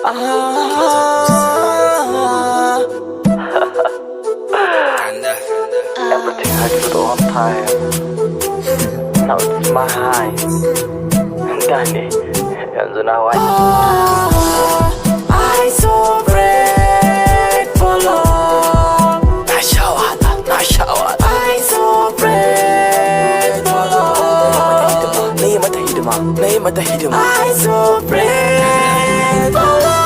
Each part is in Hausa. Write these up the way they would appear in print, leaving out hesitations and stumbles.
Ah. Everything I do on time. Now it's mine. Da ne, yanzu na waye. I so pray for love. Na sha wahala, na sha wahala. I so pray for love. Na yi mata hidima, na yi mata hidima. I so pray for love.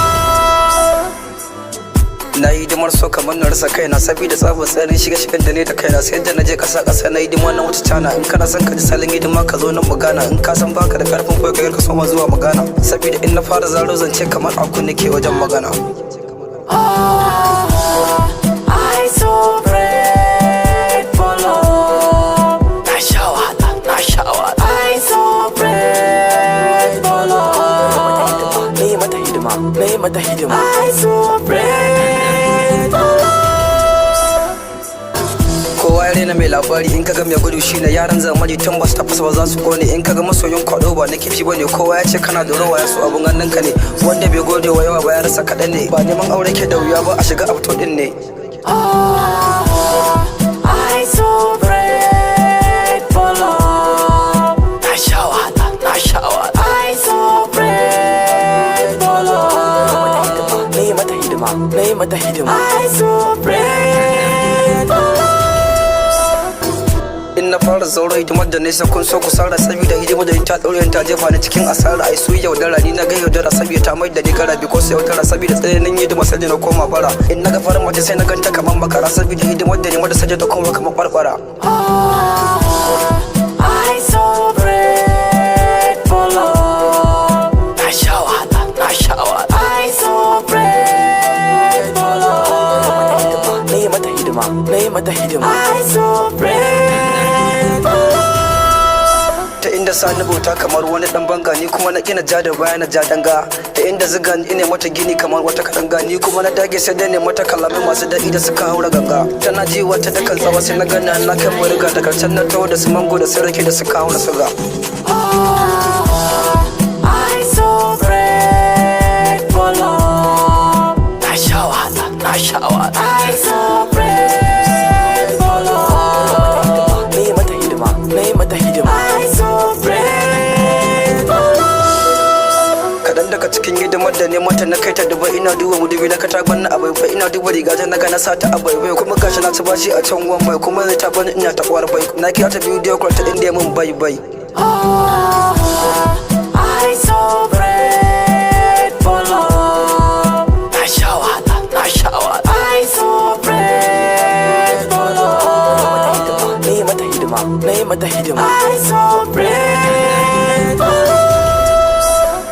Na yi hidimar so kamar na rasa kaina, saboda tsabar tsarin shiga shigan da ne da kaina, sai da na je kasa kasa na hidima na wuce cana. In kana son ka ji salon hidima, ka zo nan magana. In ka san baka da karfin koyo, ka soma zuwa magana, saboda in na fara zaro zance kamar aku nake wajen magana. I so pray for love. Na sha wahala, na sha wahala. I so pray for love. Na yi mata hidima, na yi mata hidima. I so pray for love. Kowa ya rena mai labari, in kaga mai gudu shine yaran zamani tun ba su tafasa ba za su kone. In kaga masoyin kwado ba na kifi bane. Kowa ya ce kana da rawa, ya so abun hannunka ne. Wanda bai gode wa yawa ba ya rasa kaɗan ne. Ba neman aure ke da wuya ba, a shiga a fito din ne. I so pray for love. Na sha wahala, na sha wahala. I so pray for love. Na yi mata hidima, na yi mata hidima. I so pray for love. In na fara zauro hidimar da nesa kun so ku sara, saboda hidimar da ta ɗaure ta jefa ni cikin asara. Ai su yaudara, ni na ga yaudara, saboda ta mai da ni kara because yaudara, saboda tsananin hidima sai da na koma bara. In na ga farin mace sai na ganta kamar makara, saboda hidimar da ni mata sai ta koma kamar kwarkwara. I so pray for love. Na sha wahala, na sha wahala. I so pray for love. Na yi mata hidima, na yi mata hidima. I so pray for love. Ta inda sani bauta kamar wani dan banga, ni kuma na kina ja da baya na ja danga. Ta inda ziga ine mata gini kamar wata katanga, ni kuma na dage sai dai ne mata kalamai masu daɗi da suka haura ganga. Tana ji wata da kan tsawa, sai na gana na kan murga da karshen na tawo da su mango da su rake da suka haura suga. I so pray for love. Na sha wahala, na sha wahala. I so pray for love. Na yi mata hidima, na yi mata hidima. I so pray for love. Kaɗan daga cikin hidimar da ne mata, na kai ta Dubai. Ina duba mudubi na katagon na abai, ina duba riga ta na ga na sa ta abai bai. Kuma gashi na ci bashi a can wan bai, kuma zai ta bani ina ta kwar bai. Na kira ta bidiyo call ta inda mun bai bai. I so pray for love. Na sha wahala, na sha wahala. I so pray for love. Na yi mata hidima, na yi mata hidima. I so pray for love.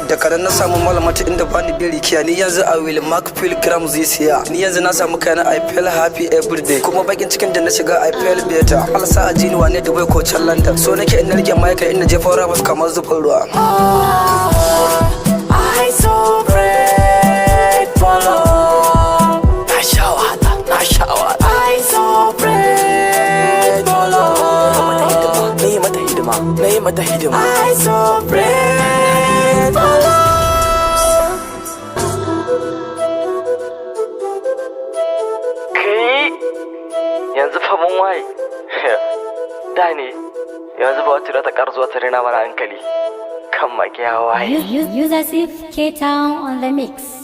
Da kadan na samu malamata inda bani biri kiya. Ni yanzu I will mark feel grams this year. Ni yanzu na samu kaina, I feel happy every day. Kuma bakin cikin da na shiga, I feel better. Alsa a jini wane Dubai ko can London. So nake in na rike mic in na jefa rappers kamar zufin ruwa. I so pray for love. Na sha wahala, na sha wahala. I so pray for love. Na yi mata hidima, na yi mata hidima. I so pray for love. Kai, yanzu fa mun waye. Da ne, yanzu ba wacce za ta ƙara zuwa ta rena mana hankali. Kan makiya waye. Use as if K Town on the mix.